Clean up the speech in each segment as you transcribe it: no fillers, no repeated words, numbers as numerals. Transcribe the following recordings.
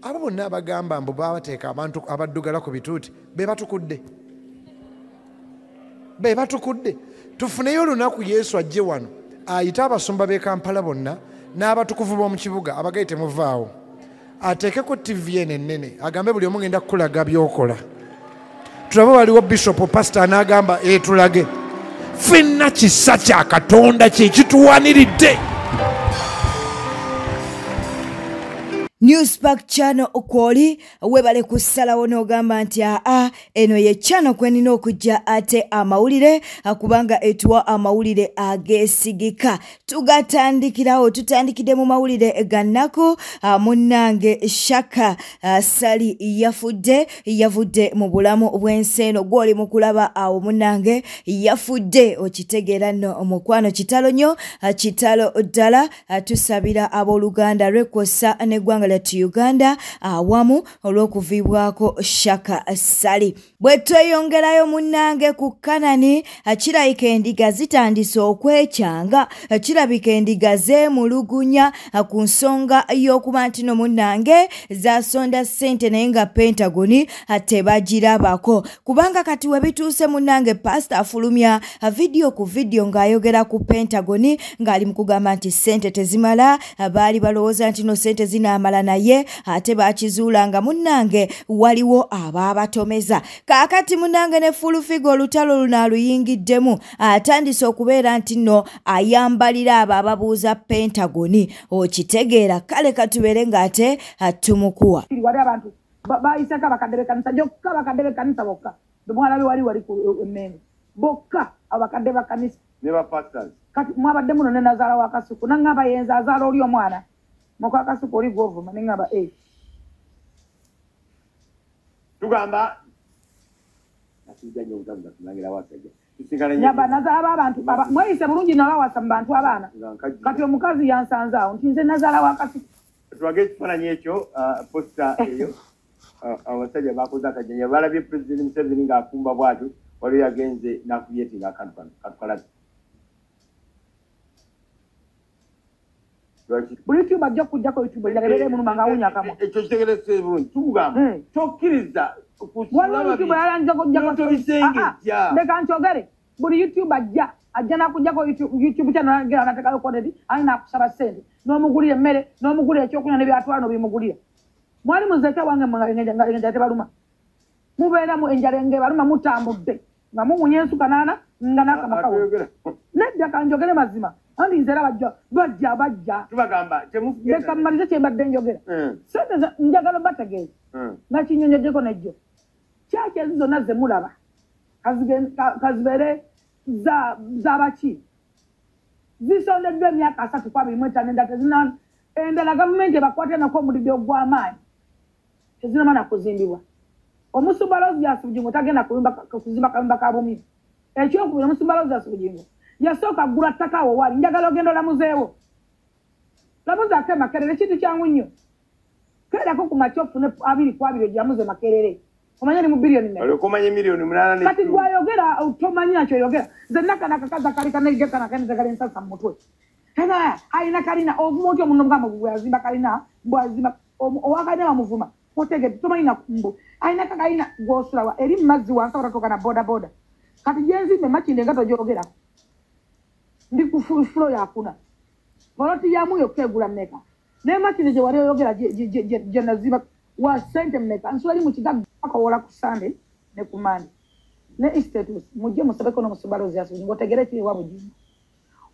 Abo bonna abagamba mbu babateeka abantu abaddugala ku bituuti be batukudde. Be batukudde. Tufuneyo olunaku Yesu ajje wano ayite abasumba b'e Kampala bonna n'abatukuvu b'omu kibuga abagaye temuvaawo. Ateekeko TV eno ennene agambe buli omu ngenda kukulaga by'okola. Tulabe waliwo Bishop Pastor n'agamba etulage. Ffenna kisa kya Katonda kye kituwaniridde. Newspark Channel okwoli webale kusalawo n'ogamba nti aa eno ye channel kwenina okujja ate amawulire kubanga etuwa amawulire ageesigika. Tugatandikirawo, tutandikidde mu mawulire ga nnaku. Munnange Shaka Ssali yafudde, yavudde mu bulamu bw'ensi eno. Gw'oli mu kulaba awo munnange yafudde, okitegeera nno omukwano. Kitalo nnyo, kitalo ddala. Tusabira abooluganda lwekwossa n'eggwanga lyattu Uganda awamu olw'okuviibwako Shaka Ssali. Bwe tweyongerayo munnange ku Kanani, kirabika endiga zitandise okwekyanga, kirabika endiga zeemulugunya ku nsonga y'okuba nti no munnange zasonda ssente naye nga Pentagon tebagirabako, kubanga kati we bituuse munnange pasita afulumya vidiyo ku vidiyo ng'ayogera ku Pentagon ng'ali mu kugamba nti ssente tezimala. Baali balowooza nti no ssente zinaamala, naye ate bakizuula nga munnange waliwo abaabatomeza. Kaakati munnange ne Full Figure olutalo luno aluyingiddemu, atandise okubeera nti nno ayambalira abo ababuuza Pentagon, okitegeera. Kale katubeere ng'ate tumukuwa. Wali abantu bayiseko abakadde b'ekkanisa gyokka, abakadde b'ekkanisa bokka bemwalabe wali ku Emmengo bokka, abakadde b'ekkanisa ne ba pastors. Kati mwabadde muno ne nazaala wa Kasuku, naŋŋamba yenza azaala oli omwana muka Kasuku oli gwovuma, neŋŋamba e Tugamba nasijja nnyo obutabuza tunangira wasajja tusinkana nnyo. Nyaba nazaala b'abantu mweyise bulungi nabawasa mu bantu abaana. Nga nkajjira. Kati omukazi yansanze awo nti nze nazaala wa Kasuku. Tulage ekifaananyi ekyo, poster eyo. Abasajja bakoze akajanja, balabye President Museveni ng'afumba bw'atyo, waliwo yagenze n'akuyetinga akantu kano katukalabe. Lwaki? Buli YouTube ajja okujjako YouTube endala ebeera emuluma ng'awunya akamwa. Ekyo kitegerese bulungi, tukugamba tokkiriza. Waliwo YouTube yalangiza okujjako. Tobisengejja. Leka nkyogere, buli YouTube ajja nakujjako YouTube channel, agera natekayo content ali nakusaba ssente, n'omugulira emmere, n'omugulira ekyokunywa nebyatwala n'obimugulira. Mwali muzeke wange mwe nga enjala tebaluma, mubeeramu enjala ng'ebaluma, mutambudde nga muwunya ensuka naana nga nakamakawo. Atwogera. Nedda, kanjogere mazima, anti nze era bajja. Tubagamba. Leka mmalize kyembadde njogera. Sente njagala bategeeza, nakinyonyoddeko nejjo, kyaki ezi zonna ze mulaba kazibeere zabaki zisondeddwa emyaka 30 ku 25, endala tezina, endala gavumenti ebakwatira nako omulidde ogw'amaanyi, tezinamana kuzimbibwa. Omusumba Aloysius Bugingo tagenda kuzimba kayumba ka bumyu. Ekyokubiri, omusumba Aloysius Bugingo yasooka agula ttaka awo waali. Njagala ogenda olamuzeewo, lamuzaako Emakerere, ekintu kyangu nnyo. Keerako ku makya ofune 22 ogiramuze Makerere, omanye ni mu biliyoni mmeka. Olyoka omanye miliyoni 8. Kati gwayogera tomanyi kyoyogera. Nze nakana akakazi akali kanegekanakanezagala ensasa mu mutwe. Ena, alina kalina ovuma otya omuno mugamba bweyazimba kalina, bwazimba owakalina bamuvuma otegedde tomanyi nakumbu alina kakalina gwosulawa eri mumazzi wansi awatatuuka na boda boda. Kati gyenzimbe Makinde nga togyogerako, ndi ku floor yakuna, poloti yamu yokka egula mmeka? Naye Makinde gye wali oyogera gye naziba wa sente mmeka? Nsula eri mu kigagga, akowola ku Sunday ne ku Monday ne status mujje musabeko n'omusumba Aloysius Bugingo, otegeere ekiri ewa Bugingo,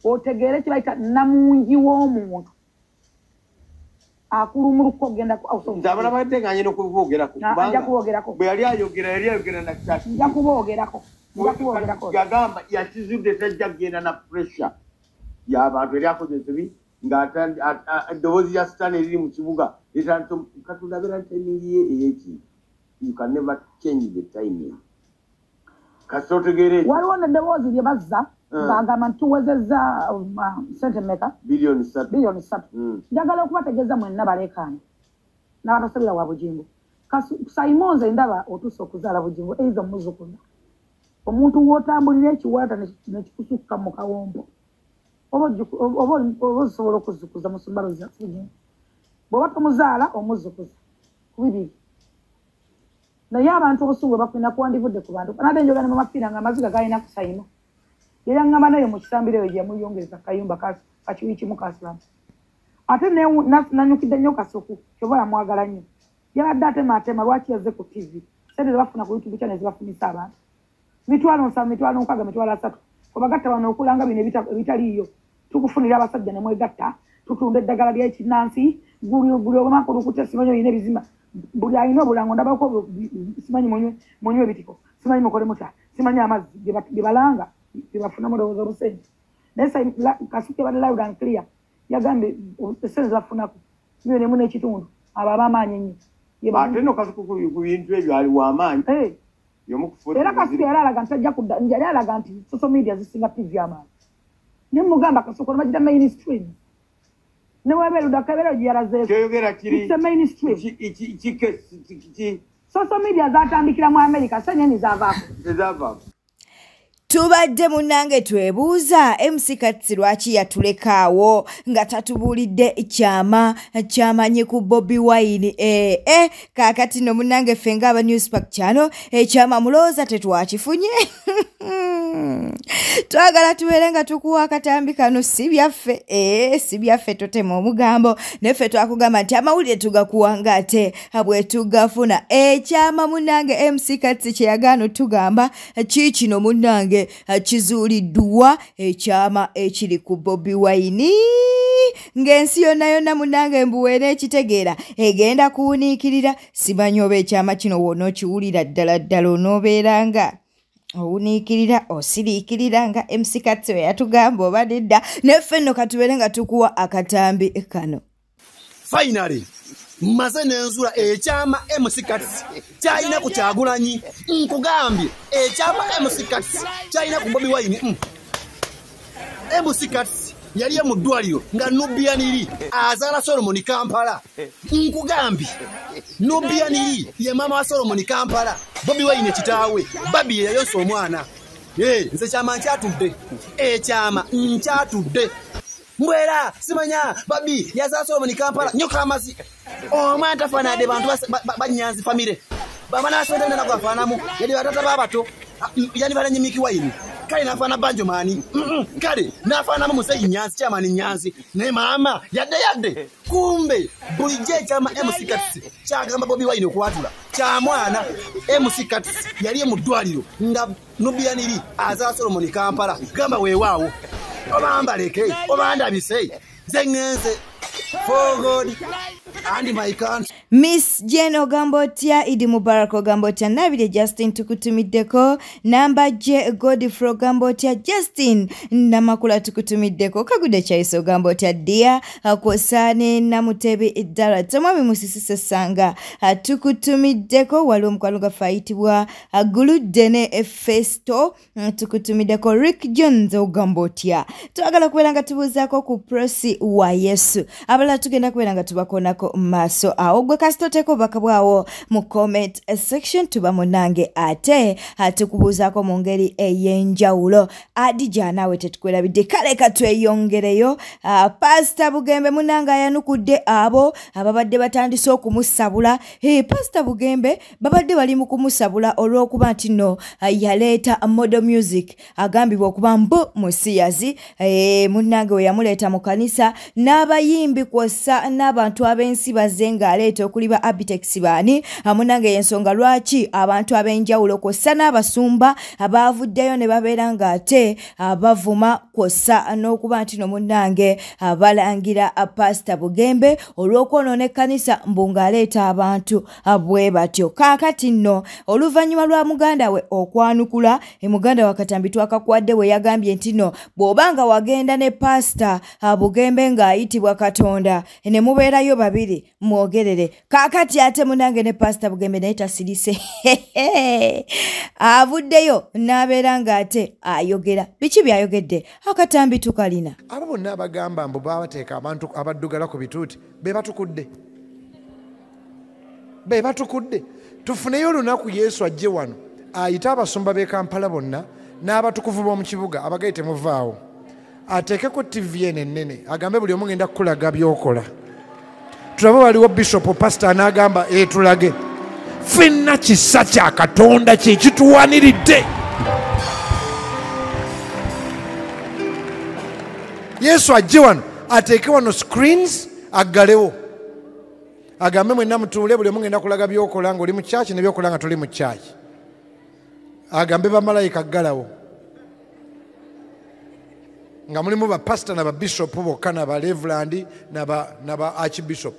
otegeere kye bayita namungi w'omuntu akulumuluka okugenda ku House of Nze abala badde nga nyina okuboogerako. Nja Kubanga kuboogerako. bwe yali ayogera, yali ayogera na kyaki. Nja kuboogerako, nja kuboogerako. Yagamba yakizudde tajja kugenda na pressure y'abantu, eri akoze ensobi ng'eddoboozi lya Sitaani eriri mu kibuga litandise. Katonda abeera ne timing ye ey'ekintu. You can never change the timing, kasita otegeera ekyo. Waliwo neddoboozi lye bazza ng'agamba nti tuwezezza sente mmeka? Biliyoni 3. Biliyoni 3. Njagala okubategeeza mwenna baleekaani n'abatasabira wa Bugingo. Saimonze ndaba otuuse okuzaala Bugingo, eiza omuzukuza omuntu w'otambulira ekiwaata nekikusukka mu kawompo, oba osobola okuzukuza musumba Aloysius Bugingo bw'oba tomuzaala omuzukuza. Ku 2. Naye abantu obusungu bakulina kuwandivudde ku bantu. Nabadde njogera ne Mama Fiina nga amaziga galina kusayima. Era ngamba nayo mu kisambiro eyo gye muyongeza kayumba kakiwi kimu kasulamu. Ate nanyukidde nnyo Kasuku, ky'oba yamwagala nnyo. Yabadde atemaatema lwaki yazze ku TV. Ssente ze bafuna ku YouTube channel zibafunisa abantu. 70,000, 60,000, 30,000. Obagatta wano okulanga bino ebitaliiyo. Tukufunira abasajja ne mwegatta, tutunda eddagala ly'ekinnansi, buli olunaku olukutta simanyi olina ebizimba. Buli alina obulango ndabako simanyi munywe ebitiko, simanyi mukole mutya, simanyi amazzi bye balanga bye bafunamu ndowooza obusente. Naye Kasuku yabadde loud and clear, yagambye essente ze bafunako 1.5 million abo ab'amaanyi ennyo. Ate nno Kasuku ku bintu ebyo ali w'amaanyi. Era Kasuku yali alaga nti tajja kudda, yali alaga nti social media zisinga TV amaanyi. Ne mugamba Kasuku ono bagita mainstream. Ne bw'abeera ludda kabeera gye yalazeeko. Ky'oyogera kiri It's a mainstream. Social media zaatandikira mu America, ssennyonyi zaavaako. Tezaavaako. Tubadde munnange twebuuza MC Kats lwaki yatulekaawo nga tatubuulidde kyama kyamanyi ku Bobi Wine. Kaakati nno munnange ffe ng'aba Newspark Channel ekyama mulowooza tetwakifunye. Twagala tubeere nga tukuwa akatambi kano, si byaffe, si byaffe, totema omugambo. Naffe twakugamba nti amawulire tugakuwa ng'ate bwe tugafuna. Ekyama munnange MC Kats kye yagaana otugamba kiikino munnange kizuuliddwa ekyama ekiri ku Bobi Wine. Ng'ensi yonna yonna munnange mbuweera ekitegeera egenda kuwuniikirira. Simanyi oba ekyama kino w'onookiwulira ddala ddala onoobeera nga owuniikirira osiriikirira nga MC Kats we yatugamba oba nedda. Naffe nno katubeere nga tukuwa akatambi kano. Finally mmaze nenzula ekyama MC Kats kyalina ku Kyagulanyi. Nkugambye ekyama MC Kats kyalina ku Bobi Wine. MC Kats yali mu ddwaliro nga Nubian Li azaala Solomon Kampala. Nkugambye Nubian Li ye maama wa Solomon Kampala, Bobi Wine kitaawe, Babi ye yayonsa omwana. Nze kyama nkyatudde, ekyama nkyatudde. Mbwera simanya Babi yazaala Solomon Kampala nyoka amazi. Omwana tafaanadde bantu banyanzi famire. Bamala asonda na kwafaanamu yali batata babato yani balanye Miki Wine. Kale nafaana Banjo Mani. Kale nafaanamu Museyi Nyanzi kyamani Nyanzi ne maama yadde yadde. Kumbe bulijjo ekyama MC Kats kyagamba Bobi Wine okwatula kya mwana. MC Kats yali mu ddwaliro nga Nubian Li azaala Solomon Kampala. Gamba weewaawo oba mbaleke oba ndabise nze ŋŋenze. For God and my country. Miss Jane ogamba otya, Idi Mubarak ogamba otya, Nabire Justin tukutumiddeko, Namba J Godfrey ogamba otya, Justin Namakula tukutumiddeko, Kagudde Chaisa ogamba otya, Dia kwossa ne Namutebi Ddala, Omwami Musisi Ssessanga tukutumiddeko, waliwo omukwano gwaffe ayitibwa Guludde ne Festo tukutumiddeko, Rick Jones ogamba otya. Twagala kubeera nga tubuuzaako ku Prosi wa Yesu. Abalala tugenda kubeera nga tubakoonako mu maaso awo. Gwe kasita oteeka obubaka bwawo mu comment section tuba munnange ate tukubuuzaako mu ngeri ey'enjawulo. Adija naawe tetukwerabidde. Kale ka tweyongereyo. Pasita Bugembe munnange ayanukudde abo ababadde batandise okumusabula. Pasita Bugembe babadde bali mu kumusabula olw'okuba nti nno yaleeta model music agambibwa okuba mbu musiyazi. Munnange we yamuleeta mu kanisa n'abayimbi kwossa n'abantu ab'ensi bazze ng'aleeta okuli ba Abitex baani. Munnange y'ensonga lwaki abantu ab'enjawulo kwossa n'abasumba abaavuddeyo ne babeera ng'ate bavuma kwossa n'okuba nti no munnange balangira Pasita Bugembe olw'okwonoona ekkanisa mbu ng'aleeta abantu bwe batyo. Kaakati nno oluvannyuma lwa muganda we okwanukula, muganda wa Katambi twakakwadde we yagambye nti nno bw'oba nga wagenda ne Pasita Bugembe ng'ayitibwa Katonda ne mubeerayo babiri mwogerere. Kaakati ate munnange ne Pasita Bugembe naye tasirise. Avuddeyo n'abeera ng'ate ayogera. Biki by'ayogedde? Akatambi tukalina. Abo bonna abagamba mbu baabateeka abantu abaddugala ku bituuti be batukudde. Be batukudde. Tufuneyo olunaku Yesu ajje wano ayite abasumba b'e Kampala bonna n'abatukuvu b'omu kibuga abagaye temuvaawo. Ateekeko TV eno ennene agambe buli omu ngenda kukulaga by'okola. Tulabe waliwo bishop pastor anagamba etulage. Ffenna kisa kya Katonda kye kituwaniridde. Yesu ajje wano ateeke wano screens aggalewo, agambe mwenna mutuule, buli omu ngenda kulaga by'okola ng'oli mu church ne by'okola nga toli mu church. Agambe bamalayika ggalawo nga mulimu bapasita na babishopu bokka na ba reverend na ba archbishop.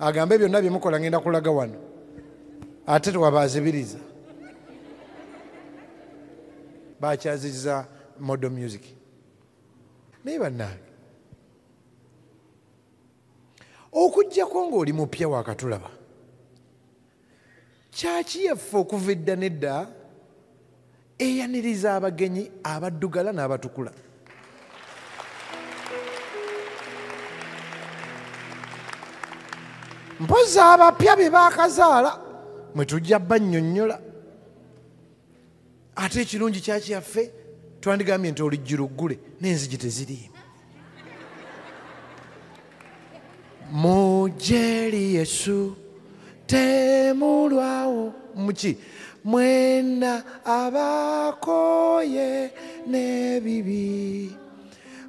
Agambe byonna bye mukola ngenda kulaga wano, ate tewabazibiriza. Bakyaziza model music. Naye bannange, okuggyako ng'oli mupya wakatulaba, kyaki yaffe okuva edda n'edda eyaniriza abagenyi abaddugala n'abatukula. Mpozi abapya be baakazaala mwe tujja bannyonnyola. Ate ekirungi kyaki yaffe twandigambye nti oluggi luggule n'enzigi teziriimu. Mujje Yesu temulwawo muki mwena abakoye n'ebibi,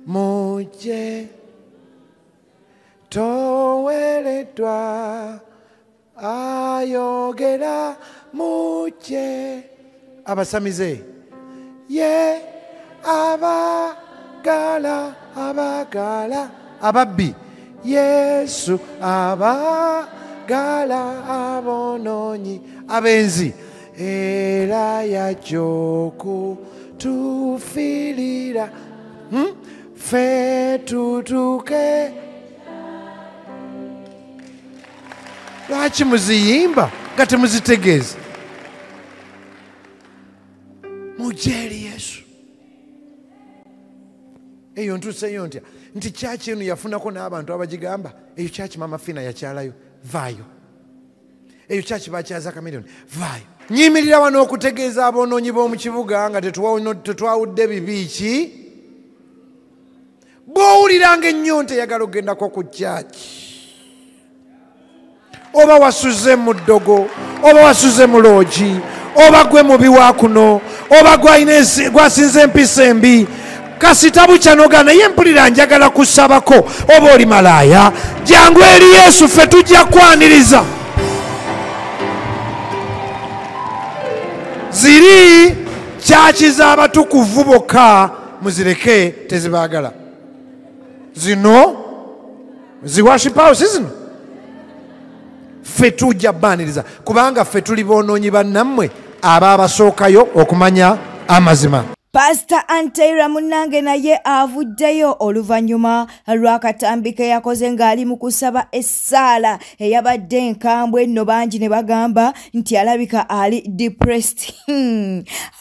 mujje towereddwa ayogera mujje. Abasamize ye abagala abagala ababbi, Yesu abagala abonoonyi abenzi, era yajja okutufiirira ffe tutuuke. Lwaki muziyimba nga temuzitegeeza? Mujje eri Yesu. Eyo ntuuseyo ntya nti kyaki eno yafunako n'abantu abagigamba eyo kyaki Mama Fina yakyalayo, vaayo. Eyo kyaki bakyaza Chameleone, vaayo. Nyimirira wano okutegeeza aboonoonyi b'omu kibuga nga tetwawudde bibi ki. Bw'owuliranga ennyonta eyagala okugendako ku kyaki, oba wasuze mu ddogo, oba wasuze mu loogi, oba gwe mubi wa kuno, oba gwasinze empisa embi, kasita bukya n'ogaana ye mpulira njagala kusabako, oba oli malaaya, jangu eri Yesu ffe tujja kwaniriza. Ziri kyaki z'abatukuvu bokka muzireke tezibaagala. Zino zi worship house zino ffe tujja baaniriza, kubanga ffe tuli boonoonyi bannammwe abaabasookayo okumanya amazima. Pastor Anteira munnange naye avuddeyo oluvannyuma lw'akatambi ke yakoze ng'ali mu kusaba essaala eyabadde enkambwe nno, bangi ne bagamba nti alabika ali depressed.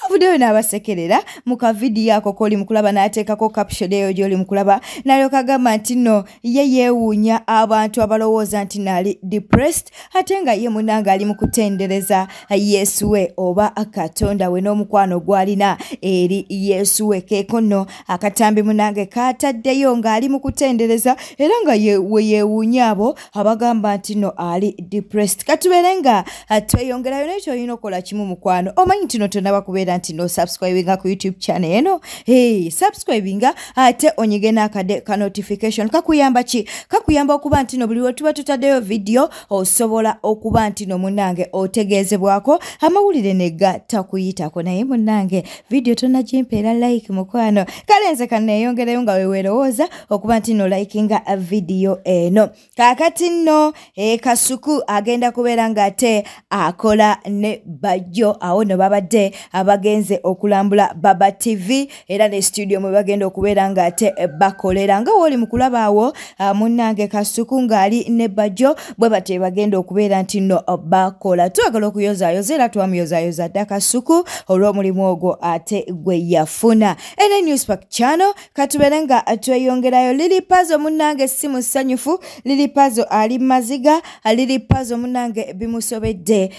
Avuddeyo n'abasekerera mu kavidiyo ako k'oli mu kulaba, n'ateekako caption eyo gy'oli mu kulaba, n'alyoka agamba nti nno ye yeewuunya abantu abalowooza nti naali depressed, ate nga ye munnange ali mu kutendereza Yesu we oba Katonda we n'omukwano gw'alina eri Yesu we. Keeko nno akatambi munnange kaataddeyo ng'ali mu kutendereza era nga we yeewuunya abo abagamba nti nno ali depressed. Katubeere nga tweyongerayo, naye ky'olina okukola kimu mukwano, omanyi nti no tonnaba kubeera nti no subscribinga ku YouTube channel eno, hey, subscribinga ate onyige n'akade ka notification. Kakuyamba ki? Kakuyamba okuba nti no buli lwe tuba tutaddeyo vidiyo osobola okuba nti no munnange otegeezebwako amawulire ne gatakuyitako. Naye munnange vidiyo tonnagimpeera like mukwano, kale nze kanneeyongereyo nga weweerowooza okuba nti no likinga vidiyo eno. Kaakati nno Kasuku agenda kubeera ng'ate akola ne Bajjo, awo nno babadde abagenze okulambula Baba TV era ne studio mwe bagenda okubeera ng'ate bakolera. Nga wooli mu kulaba awo munnange Kasuku ng'ali ne Bajjo bwe batyo bagenda okubeera nti nno bakola. Twagala okuyozaayoza era twamuyozaayoza dda Kasuku olw'omulimu ogwo ate gwe Yafuna. Ene Newspack channel katubeere nga tweyongerayo. Lili Pazo munnange si musanyufu, Lili Pazo ali maziga, Lili Pazo munnange bimusobedde.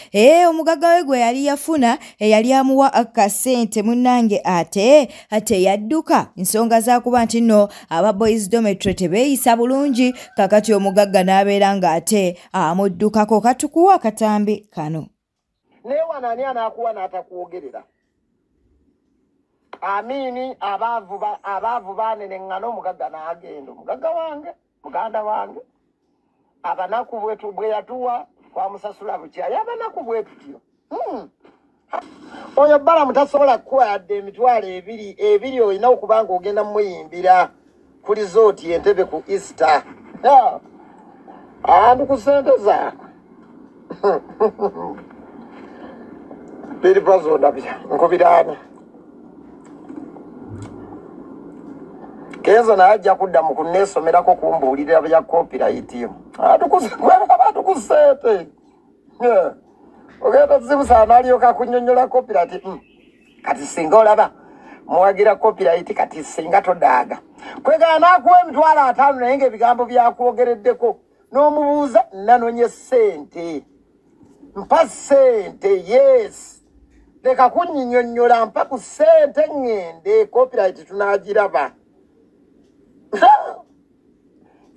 Omugagga we gwe yali yafuna eyali amuwa akasente munnange ate yadduka ensonga zakuba nti nno aba Boys Dormitory tebeeyisa bulungi, kakati omugagga n'abeera nga ate amuddukako. Katukuwa akatambi kano. Naye wano ani anaakuwa n'atakwogerera? Amini abaavu baaneneŋŋana, omugagga n'agenda. Omugagga wange, muganda wange, abanaku bwe yatuwa twamusasula bukyayi, abanaku bwe tutyo. Oyo Balamu tasobola kukuwa yadde emitwalo ebiri, olina okuba nga ogenda muyimbira ku lizooti Entebbe ku Easter. Andu ku ssente zaakwe. Lili Pazo ndabya nkubiraani. Kenzo naye ajja kudda mu kunneesomerako kumbuulirira bya copyright yo. Atukusente. Ogenda zibusa n'alyoka akunnyonnyola copyright. Kati singa olaba muwagira copyright, kati singa todaaga. Kwegana n'akuwa 50,000 naye ng'ebigambo byakwogereddeko n'omubuuza nanonye ssente. Mpa ssente, yes. Leka kunnyonnyola, mpa ku ssente ŋŋende, copyright tunaagiraba.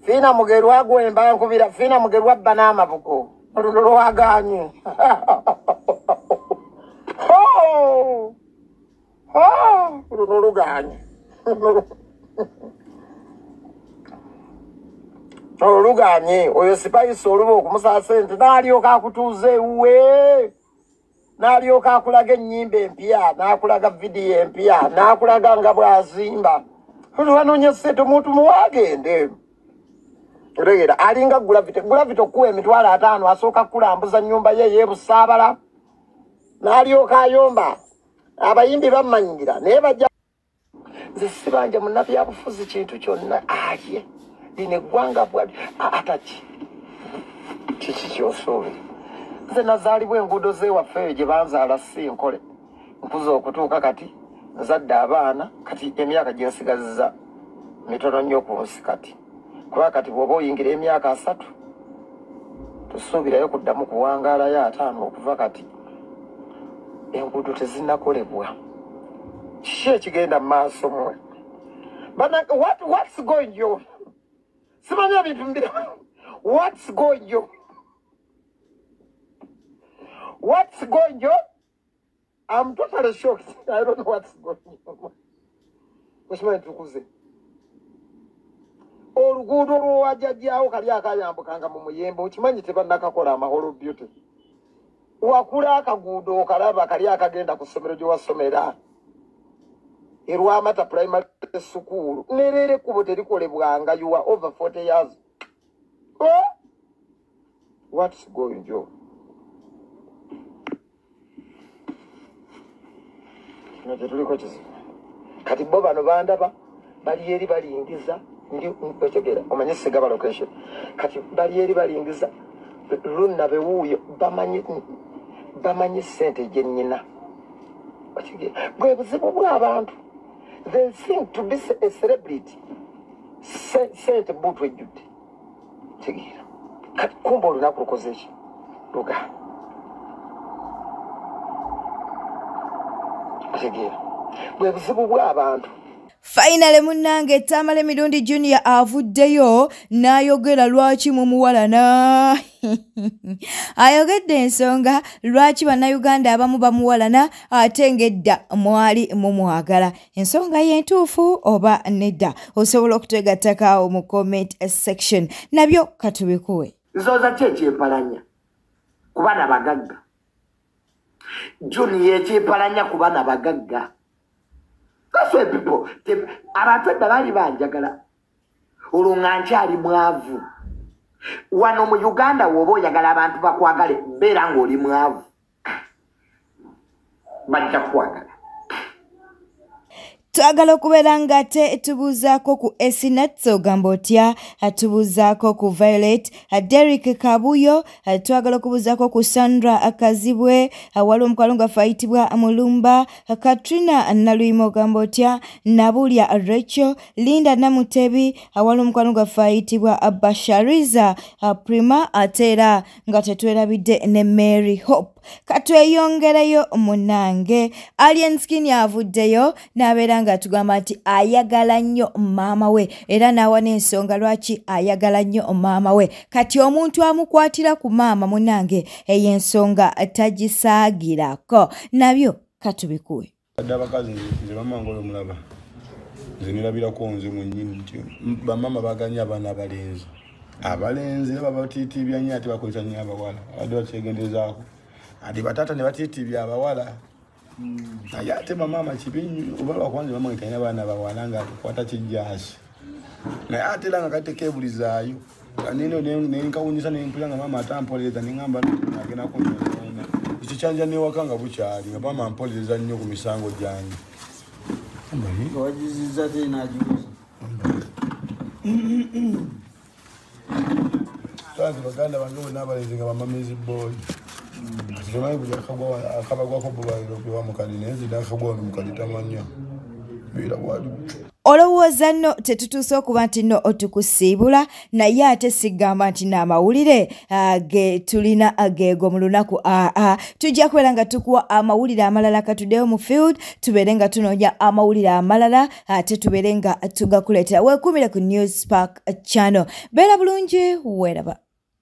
Fiina Mugerwa gwemba nkubira, Fiina Mugerwa bba n'amabugo. Oluno lwagaanye. Oluno lugaanye. Oluganye oyo Spice oluba okumusaba ssente n'alyoka akutuuza ewuwe, n'alyoka akulaga ennyimba empya, n'akulaga vidiyo empya, n'akulaga nga bw'azimba. Olwanoonya ssente omuntu muwagende. Otegeera, alinga Gravity. Gravity okuwa 50,000 asooka kulambuza nnyumba ye ey'ebusaabala, n'alyoka ayomba. Abayimbi bammanyiira naye bajja. Nze sibanja munnabyabufuzi kintu kyonna alye. Lino eggwanga ataki kiki ky'osuubira? Nze nazaalibwa enguudo z'ewaffe eyo gye banzaala si nkole. Nkuze okutuuka kati nzadde abaana, kati emyaka gye nsigazizza mitono nnyo ku nsi kati. Kuba kati bw'oba oyingira emyaka 30 tosuubirayo kuddamu kuwangaalayo 50 okuva kati. Enguudo tezinnakolebwa. Kiki ekigenda mu maaso mmwe? What's going on? Simanyi ebintu mbira. What's going on? What's going on? I'm totally shocked. I don't know what's going on. Okimanyi tukuze. Oluguudo lw'owajjajjaawo kali akayambukanga mu muyembe, okimanyi tebannakakola Amahoro Beauty. Wakula akaguudo okalaba kali akagenda ku ssomero gye wasomera. Erwamata Primary School. Ne leero ekkubo terikolebwanga, you are over 40 years. Oh! What's going on? Kino tetuliko kizibu. Kati bo bano bandaba bali eri balingiza, ndi otegeera, omanye sigaba location. Kati bali eri balingiza, lunna bewuuyo bamanyi ssente gye nnyina. Otegeera, bwe buzibu bw'abantu. They think to be a celebrity. Sente butu ejjudde. Otegeera. Kati kumba olunaku lukoze ki? Lugaana. Otegeera. Bwe buzibu bw'abantu. Finally munnange Tamale Mirundi Junior avuddeyo n'ayogera lwaki mumuwalana. Ayogedde ensonga lwaki bannayuganda abamu bamuwalana ate ng'edda mwali mumwagala. Ensonga y'entuufu oba nedda? Osobola okutwegattako awo mu comment section. Nabyo katubikuwe. Nzooza ki ekyempalanya ku baana bagagga? Junior ekyempalanya ku baana bagagga. That's why people, abantu edda baali banjagala olwo nga nkyali mwavu. Wano mu Uganda w'oba oyagala abantu bakwagale, beera ng'oli mwavu, bajja kukwagala. Twagala okubeera nga ate tubuuzaako ku Esinat, ogamba otya? Tubuuzaako ku Violet, Derek Kabuyo, twagala okubuuzaako ku Sandra Kazibwe, waliwo omukwano gwaffe ayitibwa Mulumba, Katrina Naluyima, ogamba otya? Nabulya Rachel, Linda Namutebi, waliwo omukwano gwaffe ayitibwa Bashariza Prima, ate era nga tetwerabidde ne Mary Hope. Katweyongereyo munnange. Alien Skin avuddeyo n'abeera nga atugamba nti ayagala nnyo maama we, era n'awa n'ensonga lwaki ayagala nnyo maama we. Kati omuntu amukwatira ku maama munnange, eyo ensonga tagisaagirako. Nabyo katubikuwe. Adde abakazi, nze mama nga oyo mulaba, nze nerabirako nze mwennyini nti bamama baganya abaana abalenzi, abalenzi era babatiitiibya nnyo, ate bakozesa nnyo abawala. Abadde bakyegendezaako ate bataata ne batiitiibya abawala, naye ate bamaama kibi nnyo. Oba lwakuba nze mama nge talina baana bawala, nga atukwata kijjaasi, naye ate era nga kati tekeebulizaayo nenkawunyisa, nempulira nga maama ate ampolereza, neŋamba agenda kunyonoona. Ekyo kyanja newaka nga bukyali nga maama ampolereza nnyo ku misango gyange. Wagiziza te nagiwuza. Kazi baganda bange bonna abalenzi nga bamamizi boy, temanyi buli akabagwako bubaliro mukadi, naye nze nakagwa wano mukadi tamanya beera bwali. Olowooza nno tetutuuse okuba nti nno otukusiibula, naye ate sigamba nti n'amawulire ge tulina geego mu lunaku. Aa, tujja kubeera nga tukuwa amawulire amalala. Katuddeyo mu field tubeere nga tunoonya amawulire amalala, ate tubeere nga tugakuleetera. Weekuumire ku News Park Channel. Beera bulungi, weeraba.